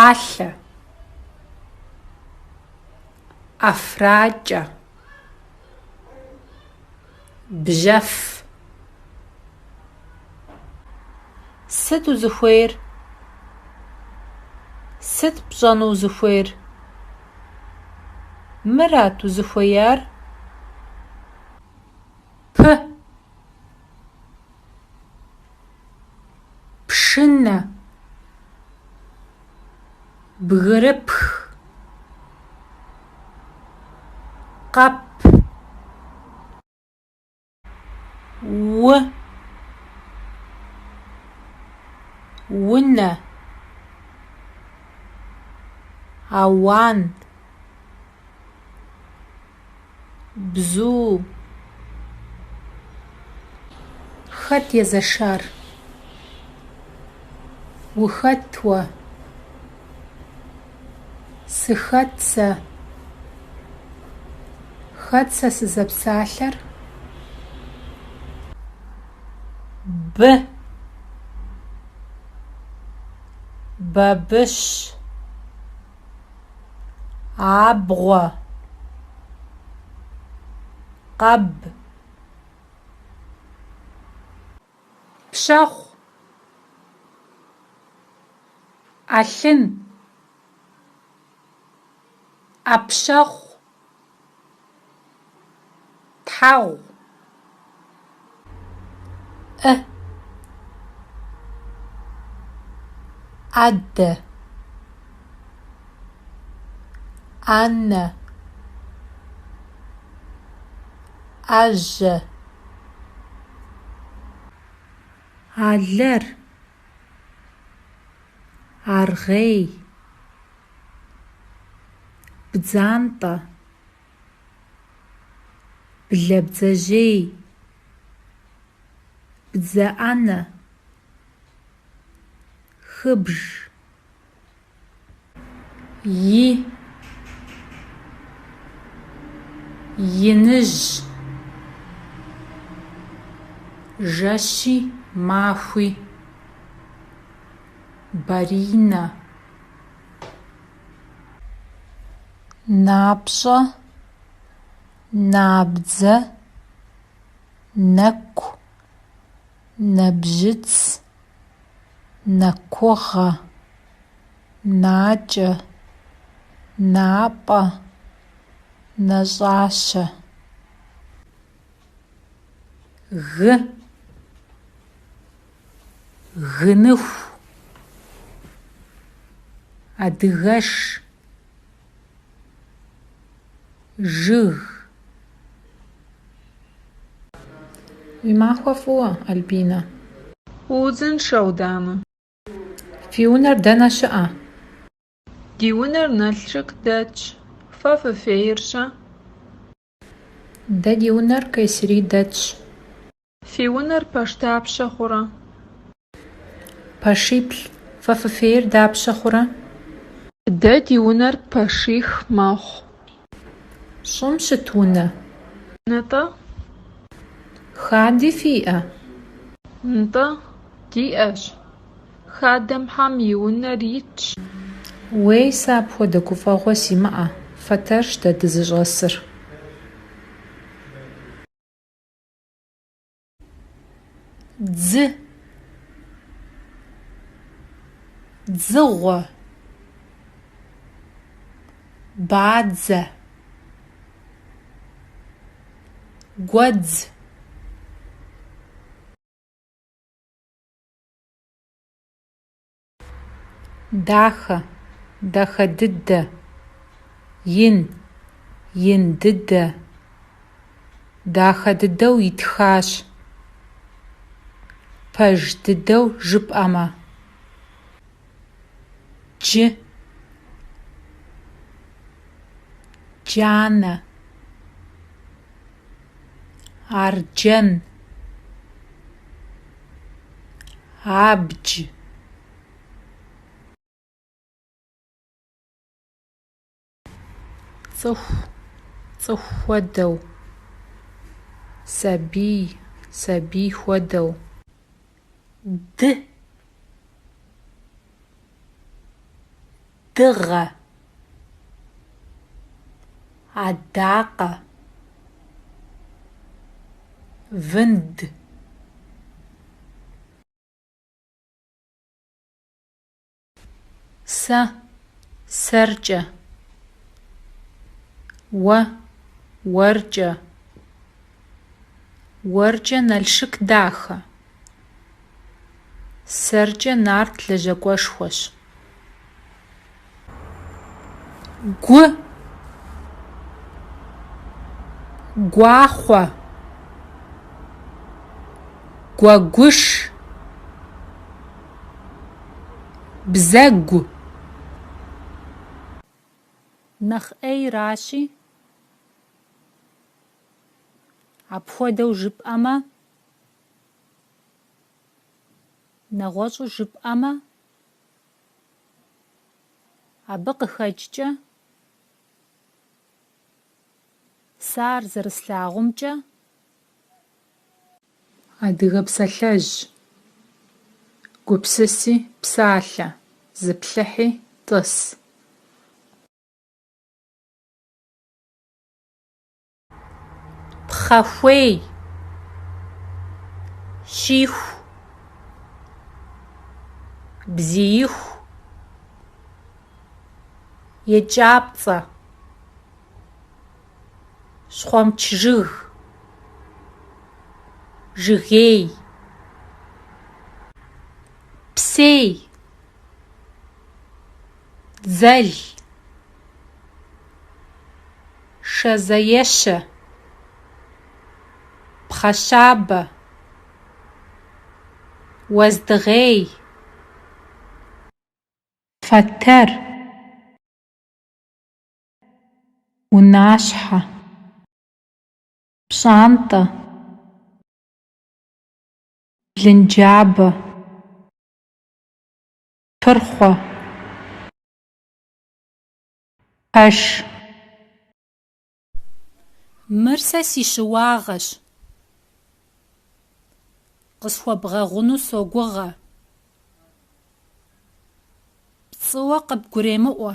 Ӏэлъэ, ӀэфракӀэ, бжьэф. Сыт узыхуейр? Сыт пщӀэну узыхуейр? Мырат узыхуеяр? П. Пшынэ, бгырыпх, къэп. У. Унэ, ауан, бзу. Хэт езэшар? Ухэт уэ? Сыхэт сэ? Хэт сэ сызэпсалъэр? Б. Бабыщ. Абгъуэ. Къэб. Пщэхъу. Ӏэлъын. Ӏэпщэхъу. Тхьэгъу. Ӏы. Ӏэдэ. Ӏэнэ. Ӏэжьэ. Алэр. Аргъей. Бдзантӏэ. Блэ бдзэжьей. Бдзэ ӏэнэ. Хыбж. И. Иныжь. Жэщи махуи. Баринэ. НапщӀэ, набдзэ, нэку, нэбжьыц, нэкугъэ, накӀэ, напӀэ, нэщӀащэ. Гы. Гыныху. Адыгэш. Жыг. Уи махуэ фӏыуэ, Альбинэ. Уузыншэу, Данэ. Фи унэр дэнэ щыӏэ? Ди унэр Налшык дэтщ. Фэ фыфейр-щэ? Дэ ди унэр Кайсэри дэтщ. Фи унэр пэш дапщэ хъурэ? Пэшиплӏ. Фэ фыфейр дапщэ хъурэ? Дэ ди унэр пэших мэхъу. ЩӀым щыт унэ? Нтӏэ. Хади фиӏэ? Нтӏэ, диӏэщ. Хадэм хьэм и унэр итщ. Уей, сэ апхуэдэ гуфӀэгъуэ симыӀэ, фэтэрщ дэ дызыщӀэсыр. Дзы. Дзыгъуэ. Бадзэ. Гуэдз. Дахэ, дахэ дыдэ, ин, ин дыдэ, дахэ дыдэу итхащ. Пэж дыдэу жыпӀэмэ. Джы. Джанэ. Арджэн. Абдж. Цӏыху, цӏыху хуэдэу. Сабий, сабий хуэдэу. Ды. Дыгъэ, адакъэ, вынд. Сэ, сэркӏэ, уэ, уэркӏэ. Уэркӏэ Налшык дахэ? Сэркӏэ Нарт лэжьакӏуэшхуэщ. Гу, гуахъуэ, гуэгуш, бзэгу. Нэхъ ӏейращи, апхуэдэу жыпӏэмэ, нэгъуэщӏу жыпӏэмэ, абы къыхэкӏкӏэ, сэ ар зэрыслъагъумкӏэ. Адыгэ псалъэжь: Гупсыси псалъэ, зыплъыхьи тӏыс. Пхъэхуей, щиху, бзииху, екӏапцӏэ, щхъуэмчжыг, жыгей, псей, дзэл, шазэещэ, пхъэщабэ, уэздыгъей. Фэтэр, унащхьэ, пщӏантӏэ, блынджабэ, пырхъуэ, пэш. Мыр сэ си щыуагъэщ, къысхуэбгъэгъуну согугъэ. ПцӀыуэ къыбгуремыӀуэ.